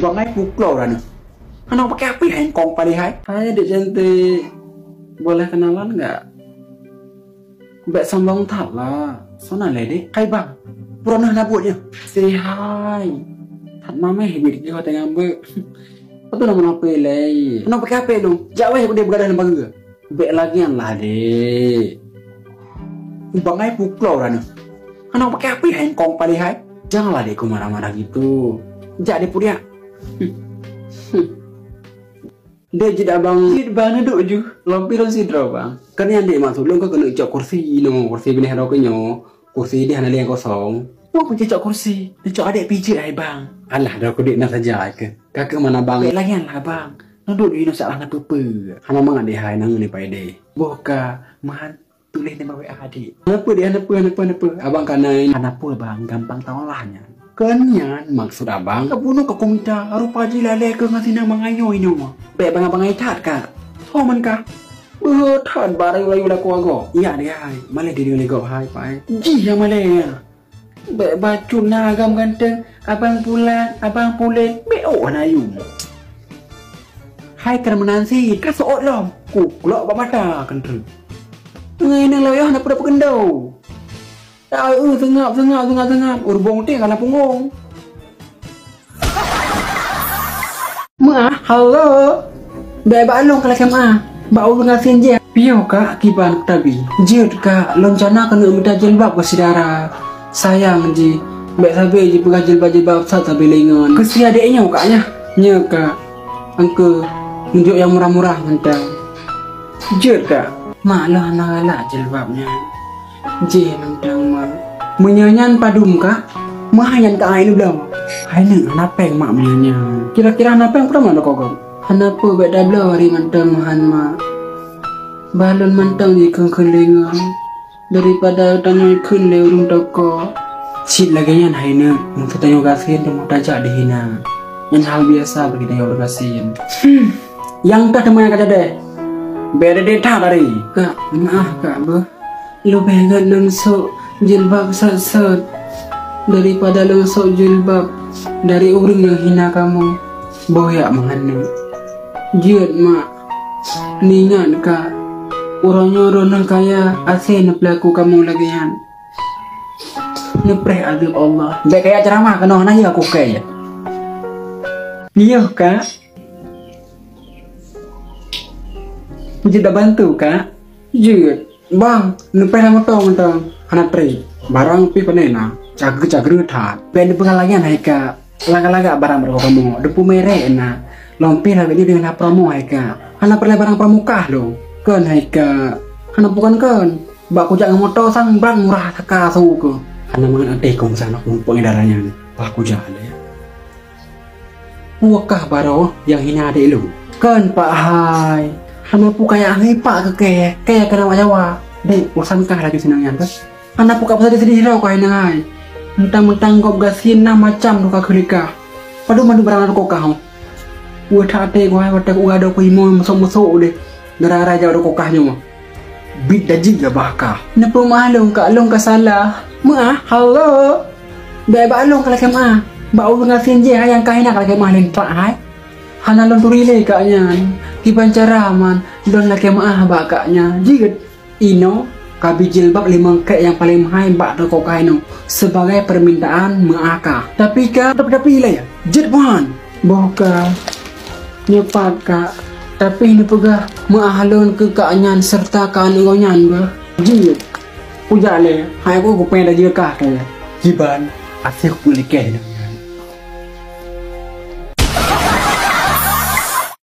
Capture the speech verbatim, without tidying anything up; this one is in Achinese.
Bangai puklo ureueng nyoe. Hana pakai api hai kong palih hai. Hai dek cantik, boleh kenalan nggak? Bèk sombong that lah. Sonan lé dek. Hai bang, pura na buet nyoe. Sihai. That mameh bit keu watèe ngambek. Patu nama apa lé? Hana pakai api dong. Jak weh udah begadah lam bageue. Bèk lagian lah dek. Bangai puklo ureueng nyoe. Hana pakai api hai kong palih hai. Janganlah dek ku marah-marah gitu. Jak dek pudiak. Dek jeuet abang, jeuet bang neudok ju. Lom pi lôn sidroe bang. Kan nyan dek maksud lôn ka keuneuk cok kursi inoe, kursi binéh droe keu nyoe. Kursi deh hana lé nyang kosong. Wah, peue cok kursi? Neucok adek pijeuet hai bang. Alah, droe keu dek na saja ai keuh. Ka keuh mana bang? Bèk lagian lah bang. Neudok ju inoe salah na peue-peue. Hana mangat deh hai, na ngeune pai deh. Boh ka, meuhan tuléh nibak W A dek. Hana peue deh, hana peue, hana peue, hana peue. Abang ka na. Hana peue bang, gampang taolah nyan. Kon nyan maksud abang? Ka bunoe ka kumita, rupa jih lalè keuh ngon sinan mangayo inoe. Bèk bangai-bangai that ka. Soe man ka? Beuhe that bak rayu-rayu lakoe agoe. Iya deh hai, malèe dideungoe lé gob hai pai. Jih nyang malèe nyan. Bèk bacut na agam ganteng, abang pulan, abang pulen, bèk ôk hana yum. Hai keu meunan cit, ka seuôt lom. Kuklok bak mata keuntreueng. Ngon inong layoh na peue-peue keundau. Taeu seungab, seungab, seungab, seungab. Urbong teh kana punggong. Meuah, halo. Bèk bak lôn ka lakèe meuah. Bak ureueng gasien jih. Piyoh kak kiban tabi. Jeuet kak, lôn cana keuneuk mita jilbab keu syedara. Sayang jih. Bèk sabe jipeugah jilbab-jilbab that sabe lé ngon. Keu si adek nyoe kak nyan. Nyoe kak. Angke, neujok nyang murah-murah mantong. Jeuet kak. Mak lôn hana galak jilbab nyan. Jih mantong mak. Meunyoe nyan padum kak, meuhai nyan kak hai neubloe. Hai neuk hana péng mak meunyoe nyan. Kira-kira hana péng peue mak lôn kogop. Hana peue bèk tabloe ari mantong meuhan mak. Bah lôn mantong jikheun-kheun lé ngon. Daripada tanyoe kheun lé ureueng toko. Cit lagèe nyan hai neuk, meunyoe tanyoe gasien teuma tajak dihina. Nyan hal biasa bagi tanyoe ureueng gasien. Hmm. Nyang ka teuma nyang ka jadi. Bèk deh that ari. Kak, meuah kak beuh. Leubeh gèt lôn sôk jilbab sot-sot daripada lôn sôk jilbab dari ureueng nyang hina kamoe. Boh yak meuhan neuk. Jeuet mak. Neuingat kak, uroe nyoe droeneuh kaya asai neupeulaku kamoe lagèe nyan. Neupreh azeueb Allah. Bèk kaya ceuramah keunoe hana yah kukée. Piyoh kak. Jeuet tabantu kak. Jeuet. Bang, neupreh lam moto mantong. Hana trép. Barang pih pane na. Cagreue-cagreue that. Bèk neupeugah lagèe nyan hai kak. Lagak-lagak barang bak droe kamoe, deupeu merek na. Lom pih lagèe nyoe deungon promo hai kak. Hana peureulèe barang promo kah lôn. Kon hai kak. Hana peue kon-kon. Bak kujak ngon moto sang brat murah saka su keuh. Hana mangat até kong sang nak mumpung dara nyan. Bah kujak lé. Peue kah baroe nyang hina adek lôn? Kon pak hai. Hana peue kaya hai pak keu kèe, kèe keu nama Jawa. Dek, bosan kah laju sinong nyan kah? Hana peue ka peusadih-sadih droe kah inong hai. Mentang-mentang gob gasien na macam droe ka keulikah. Padum mandum barang droe kah ho. Weueh that até goe hai watèe ku gado ku imo meusok-meusok deh. Gara-gara jak droe kah nyoe. Bit dajik gabah kah. Neupeumaklum kak lôn ka salah. Meuah, halo. Bèk bak lôn ka lakèe meuah. Bak ureueng gasien jih hai nyang ka hina ka lakèe meuah lintrak hai. Hana lôn turi lé kak nyan. Kiban cara man lôn lakèe meuah bak kak nyan. Jeuet. Inoe ka bi jilbab limong krék nyang paleng meuhai bak toko kah inoe sibagai peumintaan meuah kah. Tapi kak, tapi, tapi lé, jeuet buhan. Boh kak, nyoe pat kak, tapi neupeugah meuah lôn keu kak nyan seureuta keu aneuk gobnyan beuh. Jeuet. Kujak lé, hai ku kupéng tajeuet kah kèe. Kiban, aséh ku likèh.